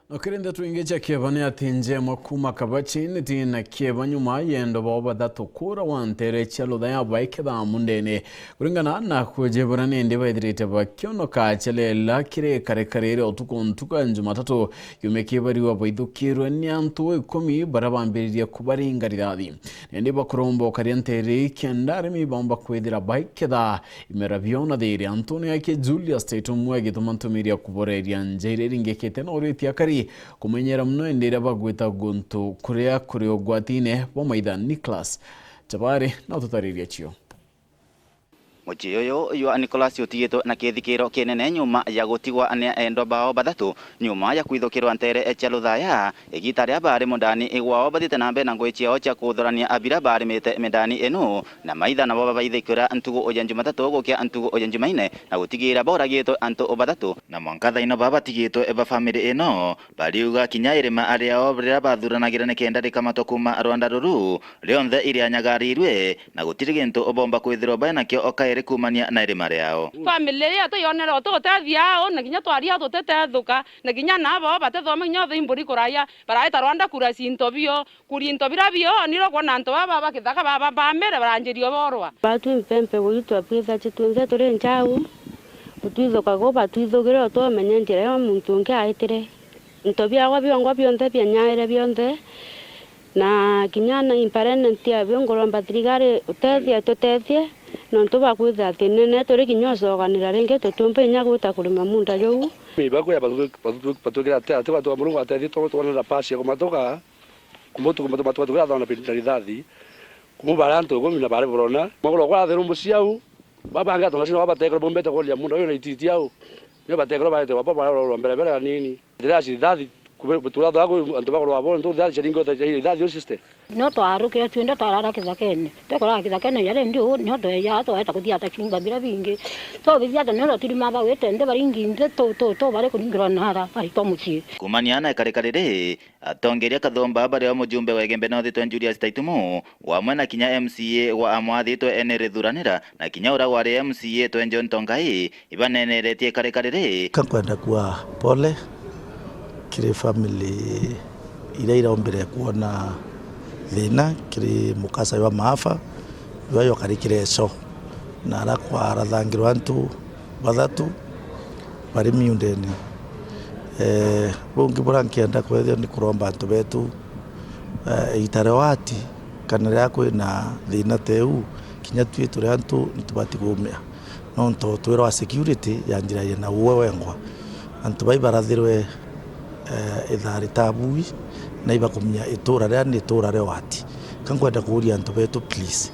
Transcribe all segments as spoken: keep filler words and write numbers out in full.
No kiri ndeto ingi cia kieba ni ati njemwa kuuma Kabachi niti na kieba nyuma yendo bao bathatu kuura wa ntere cia Luthaya baiketha mundene. Kuringana na kujibura nindi baithirite bakionoka celela kiri karekare ria utuku ntuku ya Jumatatu, kiumia kibariwa baithukirwe ni antu ikumi baria bambiririe kubaringa rithathi. Nindi bakuromba ukaria ntere kenda arimi baumba kwithira baiketha imera biona thiri. Antoni yake Julius Taitumwe agituma ntumiri ya kuboreria nja iria iringikite na uritie akari kumenyera muno indi iria bagwita guntu kuria kuri ugwatine bwa maitha. Nicholas Chabari na ututariria cio. Mucii uyu jwa Nicholas utigitwe na kithikiro kinene nyuma ya gutigwa ni endwa bao bathatu nyuma ya kwithukirwa ntere cia Luthaya. Igita ria bari mundani gwao bathiite na mbere na ngugi ciao cia kuthurania abira barimite mindani ino, na maitha nabo babaithikira ntugu ya Jumatatu gukia ntugu ya Jumaine, na gutigira boragitwe antu bathatu. Na mwanka thaino baba batigitwe ba family ino, bariuga kinya irima riao riria bathuranagira nikenda rikamatwa kuuma rwanda ruru, rionthe irianyagarirwe, na gutiri gintu bomba kwithirwa bainakio o kairi kuumania na irima riao. Family yetu yonere ututethia au, na kinya twaria tutitethuka, na kinya nabo batethoma kinya uthe imburi kuraia, baraita rwanda kura cinto bio, kuri into bira bio, niro kwona antu baba ba kithaka baba bamere baranjiria borwa. Batwi mpempe gugitwa bwitha chitwinthe turi njau, gutwithuka gu batwithugire utwomenye njira yo muntu ungi aitire. Into biakwa biongwa bionthe bianyaire bionthe, na kinya na impermanent yabio nguromba thirikari utethie, tutethie, nontu bwa kwithira ati nene turi kinya ucokanira ringi tutiumba inya gwita kurima munda juu. Mibako ya batu-, batu-, batwikira ati, ati batu ba Murungu atethie, tu-, tuone nafasi ya kumatuka, kumatuka, kumatuka, tukathona na rithathi, kuuma baria antu ikumi na bari burona, maguru kwa athiru muciau, babange atonga cina babatekero bombete kuria munda uyu na ititi au, nio batekero baete baba bararorwa mbere mbere anini. Ndira cithathi, kube-, butura thagu, antu bakorwa bo, ntu thathi ciringo ta cia ithathi yo sister. No twarukire twinde twarara kithakene. Tukorara kithakene ya rendi uu, nio tweja twaeta kuthia ta ciumba bira bingi. Twabithia ta nio turima bagwite nthi baringi nthi tu, tu, tu, bari kuringirwa nara, baritwa mucii. Kumania na ikarika riri, atongeria Kathumba bario mujumbe wa Igembe North East Julius Taitumu, wamwe na kinya M C A wa amwathitwe ene rithuranira, na kinya uria wari M C A twe John Tongai, ibaneneretie ikarika riri. Ka nkwenda kua pole kiri family iria irombire kuona thina kiri mukasa jwa maafa jwa jwakarikire ico, na ara kwarathangirwa antu bathatu bari miundene. Eh, bungi buria nkienda kwethia ni kuromba antu betu, eh, igita ria wati kana riria kwina thina teu, kinya tui turi antu nitubati kuumia. Nontu twirwa security yanjiragia na uwe wengwa. Antu bai barathirwe, eh, ithari ta bui, na ibakumia itura riria ni itura ria wati. Ka nkwenda kuuria antu betu, please.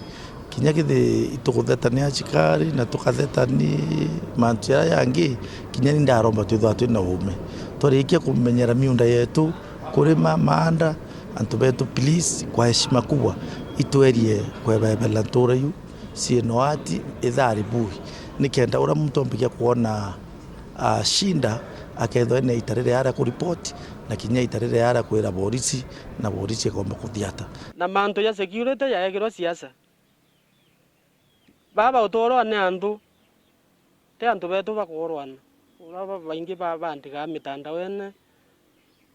Kinya kithi itukutheta ni achikari na tukatheta ni mantu jaria jangi, kinya ni ndaromba twithwa twina uume. Twarikia kumenyera miunda yetu, kurima, maanda, antu betu, please, kwa heshima kubwa, itwerie kwebebela ntura iu. Ciino ati ithari bui, nikenda uria muntu ombikia kwona, ah, shinda, akethwa ena ita riria aria kuripoti, na kinya ita riria aria kwira borisi, na borisi ikomba kuthiata. Na mantu ja security jaekirwa siasa. Baba uturwa ni antu, ti antu betu bakurwana. Uria babaingi ba-, baandikaa mitandaone,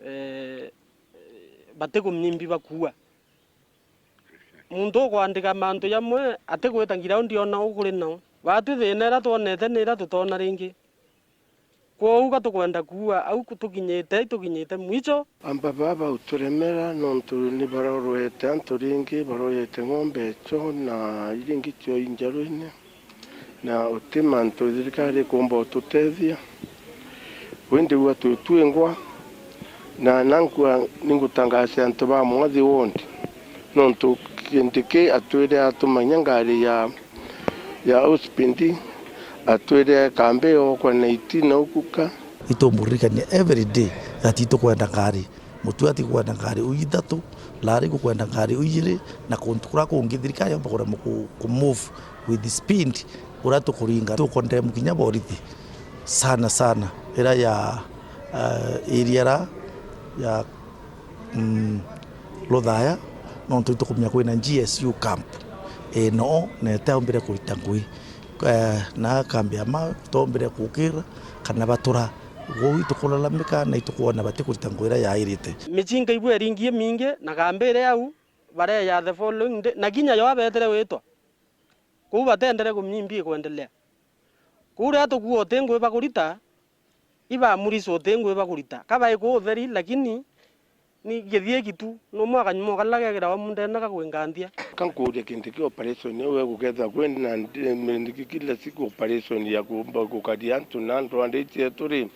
eh, batikumnyimbi bakuua. Muntu ukwandika mantu jamwe atigwita ngiraundi ona u kuri nao. Batwi thina iria twonete ni iria tutoona ringi. Kwou ka tukwenda kuua au ku-, tukinyite, itukinyite mwicho. Amba baba uturemera, nontu ni barorwete antu ringi, barorwete ng'ombe echo na iringi cio injaruine. Na uti mantu thirikari ikumba ututethia. Windigua twi twingwa, na nankua ningutangasia antu ba Mwathi wondi, nontu kindi ki atwire atumanya ngari ya, ya uspindi, atwire kambi yokwa na iti na ukuka. Itumuririkania every day that itukwenda ngari. Mutua atikwenda ngari ui ithatu, lari gukwenda ngari ui ijiri, na kuntu kuria kungi thirikari yomba kuremwa ku, ku move with speed uria tukuringa. Tukondemu kinya borithi sana sana iria ya, eh, area ra ya, mm, Luthaya, nontu itukumenya kwina G S U camp ino na itaumbire kurita ngui. Eh, na kambi ama tombire kukira kana batura Uu itukulalamika na itukwona batikurita ngugi iria yairite. Micinga ibwa iringi imingi na kambire au bareeja the following day, na kinya yo abeetire witwa kuu batendere kumia imbi ikwendelea. Kuu riria tukua uti ngugi bakurita, ibamuriswa uti ngugi bakurita. Ka bai kuu utheri, lakini ni githii gitu, no mwaka nyuma ukala gekiragwa mundene gakwi nganthia. Ka nkuuria kintu ki operation iu igukethira kwi na ndi-, ndi-, kila siku operation ya kuumba gukaria antu na antu andi cietu ri,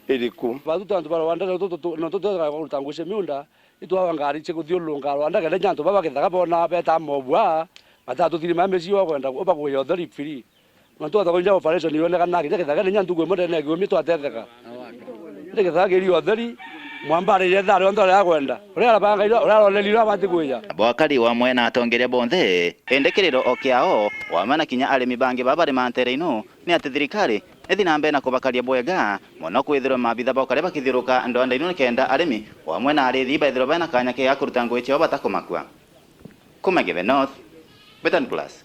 iriku? Bathuta antu ba Rwanda, no tu-, tu-, no tutwega kuruta ngugi cia miunda, itwawa ngari cia kuthiurunka Rwanda, kenda kinya antu baba githaka boona beeta mobua, batatuthirima micii wa kwenda ubakuya utheri free. Nontu twathoka nja operation yonekana kinya kithaka, kinya ntuku imwe ndene ya kiumia twatetheka. Indi kithaka kiri utheri, mwambaririe thaa rionthe uria akwenda. Uria arabangairwe, uria aronerirwe abati kwija. Bwakari wamwe na atongeria bonthe, indi kiriro o kiao, wamwe na kinya arimi bangi baba bari mantere ino, ni ati thirikari ithi na mbere na kubakaria bwega mono kwithirwa maabitha ba ukari bakithiuruka ndwanda ino nikenda arimi wamwe na arithi baithirwa bena kanya kega kuruta ngugi ciao batakumakua. Kuma Githe North, Betan Plus,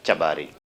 Chabari.